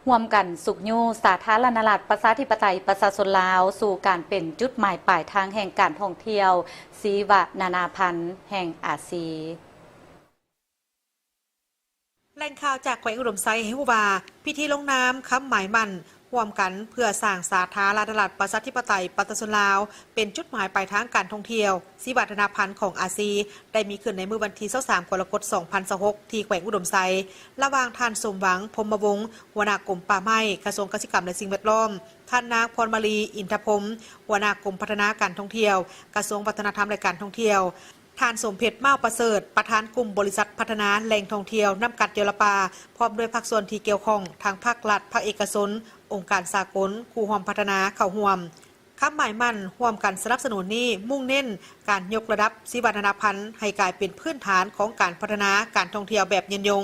ຮ່ວມກັນຊຸກຍູ້ສາທາລະນະລັດ ປະຊາທິປະໄຕ ປະຊາຊົນລາວ ສູ່ການເປັນຈຸດໝາຍປາຍທາງແຫ່ງການທ່ອງທ່ຽວຊີວະນານາພັນແຫ່ງອາຊີ. ແຫຼ່ງຂ່າວຈາກແຂວງອຸດົມໄຊໃຫ້ຮູ້ວ່າ ພິທີລົງນາມຄຳໝາຍໝັ້ນຮ່ວມກັນເພື່ອສ້າງສາທາລະນະລັດ ປະຊາທິປະໄຕ ປະຊາຊົນລາວ ເປັນຈຸດໝາຍປາຍທາງການທ່ອງທ່ຽວຊີວະນານາພັນຂອງອາຊີ ໄດ້ມີຂຶ້ນໃນມື້ວັນທີຊາວສາມ ກໍລະກົດ ສອງພັນຊາວຫົກ ທີ່ແຂວງອຸດົມໄຊ ລະຫວ່າງທ່ານ ສົມຫວັງ ພົມມະວົງ ຫົວໜ້າກົມປ່າໄມ້ ກະຊວງກະສິກຳ ແລະ ສິ່ງແວດລ້ອມ, ທ່ານ ນາງ ພອນມາລີ ອິນທະພົມ ຫົວໜ້າກົມພັດທະນາການທ່ອງທ່ຽວ ກະຊວງວັດທະນະທຳ ແລະ ການທ່ອງທ່ຽວ, ທ່ານ ສົມເພັດ ມ້າວປະເສີດ ປະທານກຸ່ມບໍລິສັດພັດທະນາແຫຼ່ງທ່ອງທ່ຽວນ້ຳກັດເຈວລະປາ ພ້ອມດ້ວຍພາກສ່ວນທີ່ກ່ຽວຂ້ອງ ທັງພາກລັດ, ພາກເອກະຊົນ, ອົງການສາກົນ, ຄູ່ຮ່ວມພັດທະນາ ເຂົ້າຮ່ວມ. ຄຳໝາຍໝັ້ນຮ່ວມກັນສະໜັບສະໜູນນີ້ ມຸ່ງເນັ້ນການຍົກລະດັບຊີວະນານາພັນໃຫ້ກາຍເປັນພື້ນຖານຂອງການພັດທະນາການທ່ອງທ່ຽວແບບຍືນຍົງ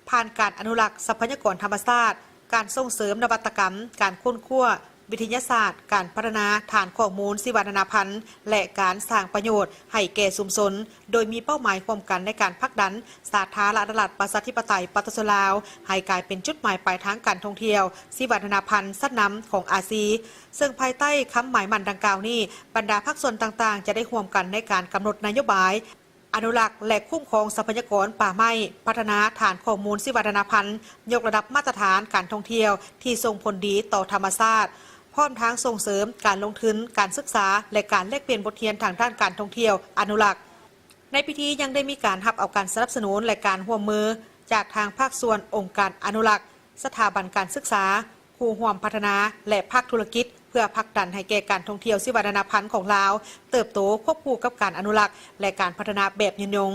ຜ່ານການອະນຸລັກຊັບພະຍາກອນທຳມະຊາດ, ການສົ່ງເສີມນະວັດຕະກຳ, ການຄົ້ນຄວ້າວິທະຍາສາດ, ການພັດທະນາຖານຂໍ້ມູນຊີວະນານາພັນ ແລະ ການສ້າງປະໂຫຍດໃຫ້ແກ່ຊຸມຊົນ, ໂດຍມີເປົ້າໝາຍຮ່ວມກັນໃນການຜັກດັນສາທາລະນະລັດ ປະຊາທິປະໄຕ ປະຊາຊົນລາວ ໃຫ້ກາຍເປັນຈຸດໝາຍປາຍທາງການທ່ອງທ່ຽວຊີວະນານາພັນຊັ້ນນຳຂອງອາຊີ. ເຊິ່ງພາຍໃຕ້ຄຳໝາຍໝັ້ນດັ່ງກ່າວນີ້, ບັນດາພາກສ່ວນຕ່າງໆ ຈະໄດ້ຮ່ວມກັນໃນການກຳນົດນະໂຍບາຍ ອະນຸລັກ ແລະ ຄຸ້ມຄອງຊັບພະຍາກອນປ່າໄມ້, ພັດທະນາຖານຂໍ້ມູນຊີວະນານາພັນ, ຍົກລະດັບມາດຕະຖານການທ່ອງທ່ຽວທີ່ສົ່ງຜົນດີຕໍ່ທຳມະຊາດ, ພ້ອມທັງສົ່ງເສີມການລົງທຶນ, ການສຶກສາ ແລະ ການແລກປ່ຽນບົດຮຽນທາງດ້ານການທ່ອງທ່ຽວອະນຸລັກ. ໃນພິທີຍັງໄດ້ມີການຮັບເອົາການສະໜັບສະໜູນ ແລະ ການຮ່ວມມືຈາກທາງພາກສ່ວນ, ອົງການອະນຸລັກ, ສະຖາບັນການສຶກສາ, ຄູ່ຮ່ວມພັດທະນາ ແລະ ພາກທຸລະກິດ ເພື່ອຜັກດັນໃຫ້ແກ່ການທ່ອງທ່ຽວຊີວະນານາພັນຂອງລາວ ເຕີບໂຕຄວບຄູ່ກັບການອະນຸລັກ ແລະ ການພັດທະນາແບບຍືນຍົງ.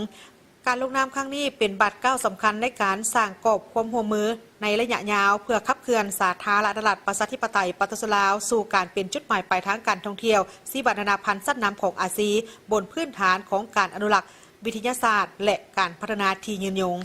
ການລົງນາມຄັ້ງນີ້ເປັນບາດກ້າວສຳຄັນໃນການສ້າງກອບຄວາມຮ່ວມມືໃນໄລຍະຍາວ ເພື່ອຂັບເຄື່ອນສາທາລະນະລັດ ປະຊາທິປະໄຕ ປະຊາຊົນລາວ ສູ່ການເປັນຈຸດໝາຍປາຍທາງການທ່ອງທ່ຽວຊີວະນານາພັນຊັ້ນນຳຂອງອາຊີ ບົນພື້ນຖານຂອງການອະນຸລັກ ວິທະຍາສາດ ແລະ ການພັດທະນາທີ່ຍືນຍົງ.